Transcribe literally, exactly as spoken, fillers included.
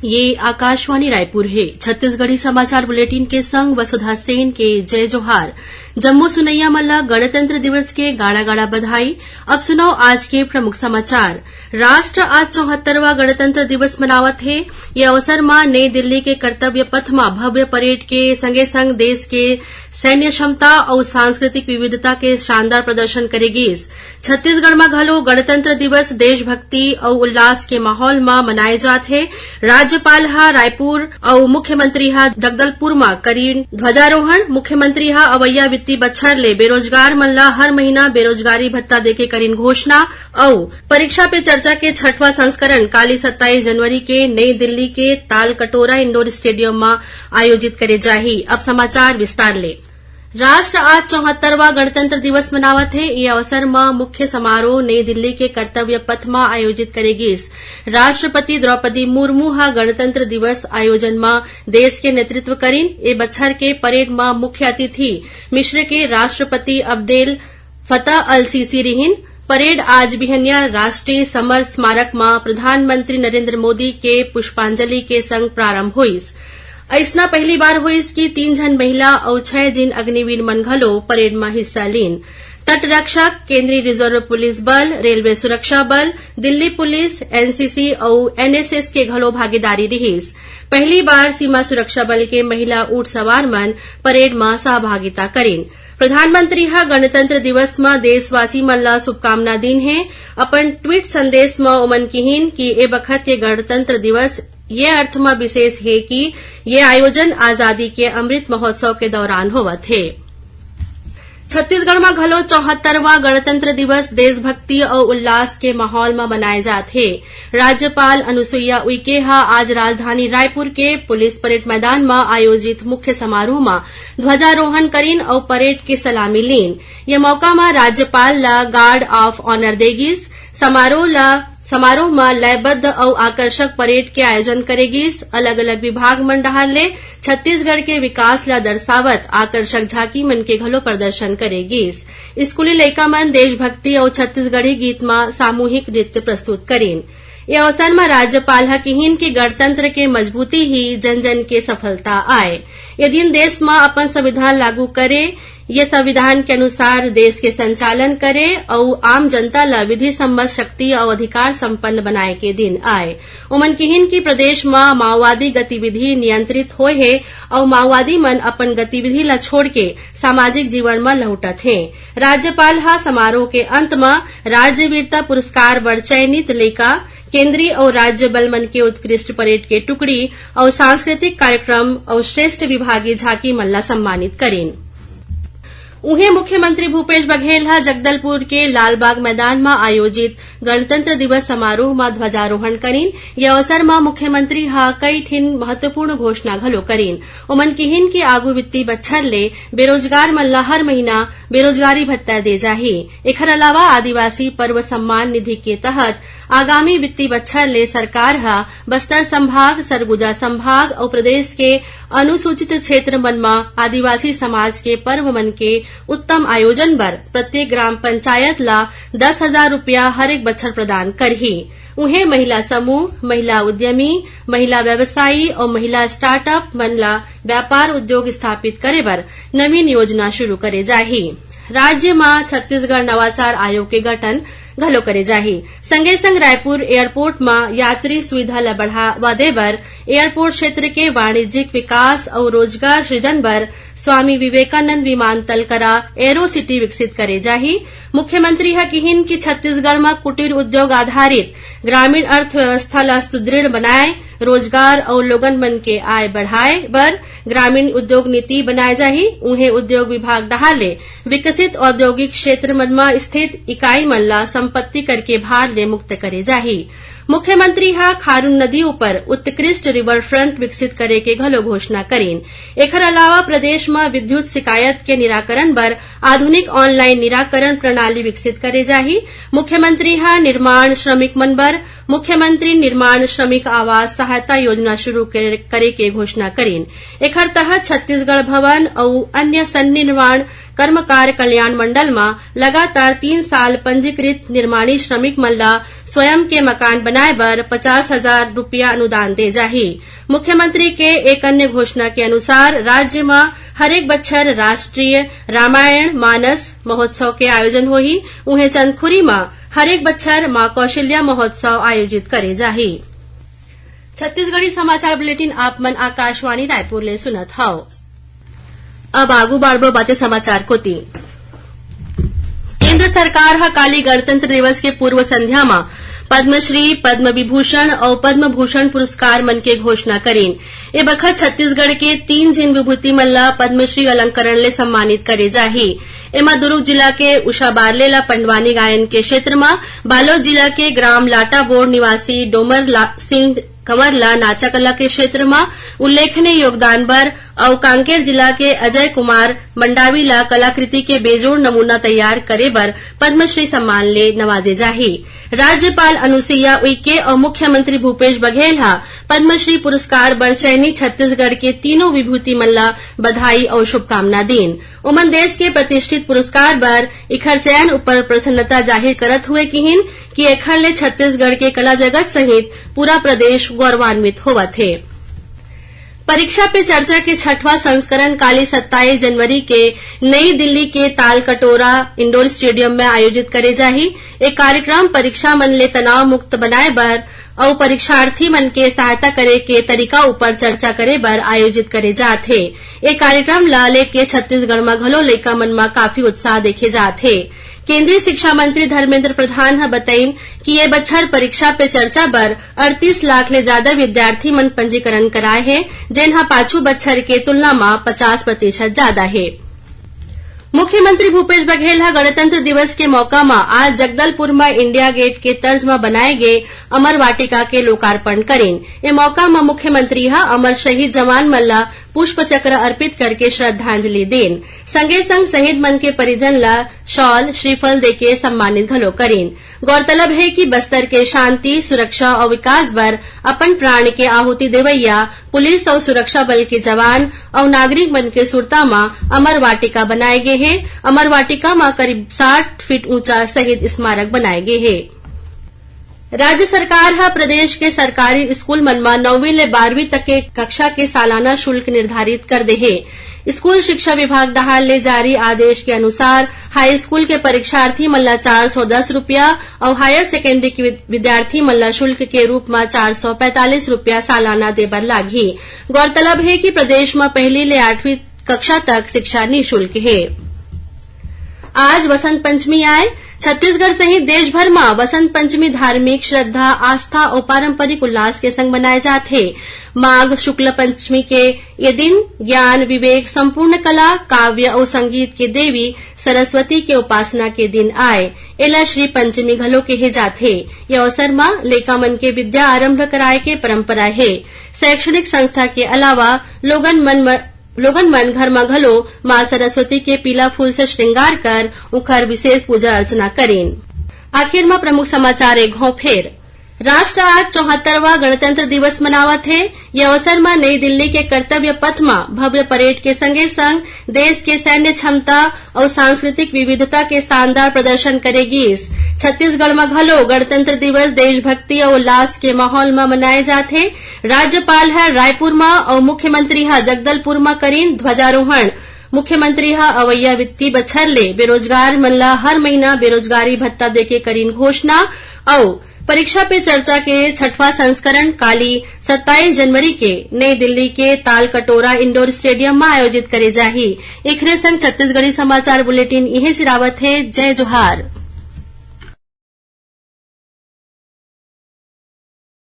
ये आकाशवाणी रायपुर हे। छत्तीसगढ़ी समाचार बुलेटिन के संग वसुधा सेन के जय जोहार। जम्मो सुनइया मन ल गणतंत्र दिवस के गाड़ा-गाड़ा बधाई। अब सुनव आज के प्रमुख समाचार। राष्ट्र आज चौहत्तरवां गणतंत्र दिवस मनावत हे। ये अवसर म नई दिल्ली के कर्तव्य पथ म भव्य परेड के संगे-संग देश के सैन्य क्षमता अउ सांस्कृतिक विविधता के शानदार प्रदर्शन करे गीस। छत्तीसगढ़ म घलो गणतंत्र दिवस देशभक्ति अउ उल्लास के माहौल म मनाए जात हे। राज्यपाल ह रायपुर अउ मुख्यमंत्री ह जगदलपुर म करीन ध्वजारोहण। मुख्यमंत्री ह अवइया वित्तीय बछर ले बेरोजगार मन ल हर महीना बेरोजगारी भत्ता देके करीन घोषणा अउ परीक्षा पे चर्चा के छठवां संस्करण काली सत्ताईस जनवरी के नई दिल्ली के तालकटोरा इंडोर स्टेडियम म आयोजित करे जाही। अब समाचार विस्तार ले। राष्ट्र आज चौहत्तरवां गणतंत्र दिवस मनावत हे। ये अवसर म मुख्य समारोह नई दिल्ली के कर्तव्य पथ म आयोजित करे गीस। राष्ट्रपति द्रौपदी मुर्मू ह गणतंत्र दिवस आयोजन म देश के नेतृत्व करीन। ए बछर के परेड म मुख्य अतिथि मिस्र के राष्ट्रपति अब्देल फतह अल सीसी रिहिन। परेड आज बिहनिया राष्ट्रीय समर स्मारक म प्रधानमंत्री नरेंद्र मोदी के पुष्पांजलि के संग प्रारंभ होइस। अइसना पहली बार होइस कि तीन झन महिला अउ छह झिन अग्निवीर मन घलो परेड म हिस्सा लीन। तटरक्षक, केंद्रीय रिजर्व पुलिस बल, रेलवे सुरक्षा बल, दिल्ली पुलिस, एनसीसी अउ एनएसएस के घलो भागीदारी रिहिस। पहली बार सीमा सुरक्षा बल के महिला ऊंट सवार मन परेड म सहभागिता करीन। प्रधानमंत्री ह गणतंत्र दिवस म देशवासी मन ल शुभकामना दीन हे। अपन ट्वीट संदेश म ओमन किहीन कि ए बखत के गणतंत्र दिवस ये अर्थ म विशेष हे कि ये आयोजन आजादी के अमृत महोत्सव के दौरान होवत हे। छत्तीसगढ़ म घलो चौहत्तरवां गणतंत्र दिवस देशभक्ति अउ उल्लास के माहौल म मनाए जात हे। राज्यपाल अनुसुईया उइके ह आज राजधानी रायपुर के पुलिस परेड मैदान म आयोजित मुख्य समारोह म ध्वजारोहण करीन अउ परेड के सलामी लीन। ये मौका म राज्यपाल ल गार्ड ऑफ ऑनर दे गिस। समारोह ल, समारोह म लयबद्ध अउ आकर्षक परेड के आयोजन करे गिस। अलग-अलग विभाग मन डहार ले छत्तीसगढ़ के विकास ल दर्शावत आकर्षक झांकी मन के घलो प्रदर्शन करे गिस। स्कूली लइका मन देशभक्ति अउ छत्तीसगढ़ी गीत म सामूहिक नृत्य प्रस्तुत करीन। ए अवसर म राज्यपाल ह किहीन कि गणतंत्र के मजबूती ही जन-जन के सफलता आय। ये दिन देश म अपन संविधान लागू करे, ये संविधान के अनुसार देश के संचालन करे अउ आम जनता ल विधि सम्मत शक्ति अउ अधिकार संपन्न बनाए के दिन आय। ओमन किहीन कि प्रदेश म माओवादी गतिविधि नियंत्रित होए हे अउ माओवादी मन अपन गतिविधि ल छोड़ के सामाजिक जीवन म लहुटत हे। राज्यपाल ह समारोह के अंत म राज्य वीरता पुरस्कार बर चयनित लइका, केंद्रीय अउ राज्य बल मन के उत्कृष्ट परेड के टुकड़ी अउ सांस्कृतिक कार्यक्रम अउ श्रेष्ठ विभागीय झांकी मन ला सम्मानित करिन। उहें, मुख्यमंत्री भूपेश बघेल ह जगदलपुर के लालबाग मैदान म आयोजित गणतंत्र दिवस समारोह म ध्वजारोहण करिन। ये अवसर म मुख्यमंत्री ह कई ठिन महत्वपूर्ण घोषणा घलो करिन। ओमन किहिन कि आगू वित्तीय बछर ले बेरोजगार मन ल हर महीना बेरोजगारी भत्ता दे जाही। एखर अलावा आदिवासी पर्व सम्मान निधि के तहत आगामी वित्तीय बछर ले सरकार ह बस्तर संभाग, सरगुजा संभाग अउ प्रदेश के अनुसूचित क्षेत्र मन म आदिवासी समाज के पर्व मन के उत्तम आयोजन बर प्रत्येक ग्राम पंचायत ल दस हजार रुपया हर एक बछर प्रदान करही। उहें, महिला समूह, महिला उद्यमी, महिला व्यवसायी अउ महिला स्टार्टअप मन ल व्यापार उद्योग स्थापित करे बर नवीन योजना शुरू करे जाही। राज्य म छत्तीसगढ़ नवाचार आयोग के गठन घलो करे जाही। संगे संग रायपुर एयरपोर्ट म यात्री सुविधा ल बढ़ावा दे बर एयरपोर्ट क्षेत्र के वाणिज्यिक विकास अउ रोजगार सृजन बर स्वामी विवेकानंद विमानतल करा एरो सिटी विकसित करे जाही। मुख्यमंत्री ह किहिन कि छत्तीसगढ़ म कुटीर उद्योग आधारित ग्रामीण अर्थव्यवस्था ल सुदृढ़ बनाए, रोजगार अउ लोगन मन के आय बढ़ाए बर ग्रामीण उद्योग नीति बनाए जाही। उहें, उद्योग विभाग डहार ले विकसित औद्योगिक क्षेत्र मन म स्थित इकाई मन ल संपत्ति कर के भार ले मुक्त करे जाही। मुख्यमंत्री ह खारून नदी ऊपर उत्कृष्ट रिवर फ्रंट विकसित करे के घलो घोषणा करिन। एखर अलावा प्रदेश म विद्युत शिकायत के निराकरण बर आधुनिक ऑनलाइन निराकरण प्रणाली विकसित करे जाही। मुख्यमंत्री ह निर्माण श्रमिक मन बर मुख्यमंत्री निर्माण श्रमिक आवास सहायता योजना शुरू करे, करे के घोषणा करिन। एखर तहत छत्तीसगढ़ भवन अउ अन्य सन्निर्माण कर्मकार कल्याण मंडल म लगातार तीन साल पंजीकृत निर्माणी श्रमिक मन ल स्वयं के मकान बनाए बर पचास हजार रुपया अनुदान दे जाही। मुख्यमंत्री के एक अन्य घोषणा के अनुसार राज्य म हरेक बछर राष्ट्रीय रामायण मानस महोत्सव के आयोजन होही। उहें चंदखुरी म हरेक बछर मां कौशल्या महोत्सव आयोजित करे जाही। छत्तीसगढ़ी समाचार बुलेटिन आप मन आकाशवाणी रायपुर ले सुनत हव। अब आगू बाढ़बो बाते समाचार कोति। केंद्र सरकार ह काली गणतंत्र दिवस के पूर्व संध्या म पद्मश्री, पद्म विभूषण अउ पद्म भूषण पुरस्कार मन के घोषणा करिन। ए बखत छत्तीसगढ़ के तीन झिन विभूति मन ल पद्मश्री अलंकरण ले सम्मानित करे जाही। एमा दुरूग जिला के उषा बारले ल पंडवानी गायन के क्षेत्र म, बालोद जिला के ग्राम लाटाबोड़ निवासी डोमर ला-, सिंह कंवर ल नाचा कला के क्षेत्र म उल्लेखनीय योगदान बर अउ कांकेर जिला के अजय कुमार मंडावी ल कलाकृति के बेजोड़ नमूना तैयार करे बर पद्मश्री सम्मान ले नवाजे जाही। राज्यपाल अनुसुईया उइके अउ मुख्यमंत्री भूपेश बघेल ह पद्मश्री पुरस्कार बर चयनित छत्तीसगढ़ के तीनों विभूति मन ल बधाई अउ शुभकामना दीन। ओमन देश के प्रतिष्ठित पुरस्कार बर इखर चयन ऊपर प्रसन्नता जाहिर करत हुए किहिन कि एखर ले छत्तीसगढ़ के कला जगत सहित पूरा प्रदेश गौरवान्वित होवत हे। परीक्षा पे चर्चा के छठवां संस्करण काली सत्ताईस जनवरी के नई दिल्ली के तालकटोरा इंडोर स्टेडियम में आयोजित करे जाही। ए कार्यक्रम परीक्षा मन ले तनाव मुक्त बनाए बर अउ परीक्षार्थी मन के सहायता करे के तरीका ऊपर चर्चा करे बर आयोजित करे जात हे। ए कार्यक्रम ल लेके छत्तीसगढ़ म घलो लइका मन म काफी उत्साह देखे जात हे। केंद्रीय शिक्षा मंत्री धर्मेंद्र प्रधान ह बतइन कि ए बछर परीक्षा पे चर्चा बर अड़तीस लाख ले जादा विद्यार्थी मन पंजीकरण कराए हे, जेन ह पाछू बछर के तुलना म पचास प्रतिशत जादा हे। मुख्यमंत्री भूपेश बघेल ह गणतंत्र दिवस के मौका म आज जगदलपुर म इंडिया गेट के तर्ज म बनाए गे अमर वाटिका के लोकार्पण करिन। ए मौका म मुख्यमंत्री ह अमर शहीद जवान मन ल पुष्प चक्र अर्पित करके श्रद्धांजलि दीन। संगे संग शहीद मन के परिजन ल शॉल, श्रीफल देके सम्मानित घलो करिन। गौरतलब हे कि बस्तर के शांति, सुरक्षा अउ विकास बर अपन प्राण के आहुति देवइया पुलिस अउ सुरक्षा बल के जवान अउ नागरिक मन के सुरता म अमर वाटिका बनाए गे हे। अमर वाटिका म करीब साठ फीट ऊंचा शहीद स्मारक बनाए गे हे। राज्य सरकार ह प्रदेश के सरकारी स्कूल मन म नौवीं ले बारहवीं तक के कक्षा के सालाना शुल्क निर्धारित कर दे हे। स्कूल शिक्षा विभाग डहार ले जारी आदेश के अनुसार हाई स्कूल के परीक्षार्थी मन ल चार सौ दस रुपया अउ हायर सेकेंडरी के विद-, विद्यार्थी मन ल शुल्क के रूप म चार सौ पैंतालीस रुपया सालाना दे बर लागही। गौरतलब हे कि प्रदेश म पहली ले आठवीं कक्षा तक शिक्षा निशुल्क हे। आज वसंत पंचमी आय। छत्तीसगढ़ सहित देश भर म वसंत पंचमी धार्मिक श्रद्धा, आस्था अउ पारंपरिक उल्लास के संग मनाए जात हे। माघ शुक्ल पंचमी के ये दिन ज्ञान, विवेक, संपूर्ण कला, काव्य अउ संगीत के देवी सरस्वती के उपासना के दिन आय। एला श्री पंचमी घलो केहे जाथे। ये अवसर म लइका मन के विद्या आरंभ कराए के परंपरा हे। शैक्षणिक संस्था के अलावा लोगन मन म, लोगन मन घर म घलो मां सरस्वती के पीला फूल से श्रृंगार कर उंखर विशेष पूजा अर्चना करिन। आखिर म प्रमुख समाचार एक घौं फेर। राष्ट्र आज चौहत्तरवां गणतंत्र दिवस मनावत हे। ये अवसर म नई दिल्ली के कर्तव्य पथ म भव्य परेड के संगे संग देश के सैन्य क्षमता अउ सांस्कृतिक विविधता के शानदार प्रदर्शन करे गीस। छत्तीसगढ़ म घलो गणतंत्र दिवस देशभक्ति अउ उल्लास के माहौल म मनाए जाथे। राज्यपाल ह रायपुर म अउ मुख्यमंत्री ह जगदलपुर म करिन ध्वजारोहण। मुख्यमंत्री ह अवइया वित्तीय बछर ले बेरोजगार मन ल हर महीना बेरोजगारी भत्ता देके करिन घोषणा अउ परीक्षा पे चर्चा के छठवां संस्करण काली सत्ताईस जनवरी के नई दिल्ली के तालकटोरा इंडोर स्टेडियम म आयोजित करे जाही। एखरे संग छत्तीसगढ़ी समाचार बुलेटिन इहें सिरावत हे। जय जोहार।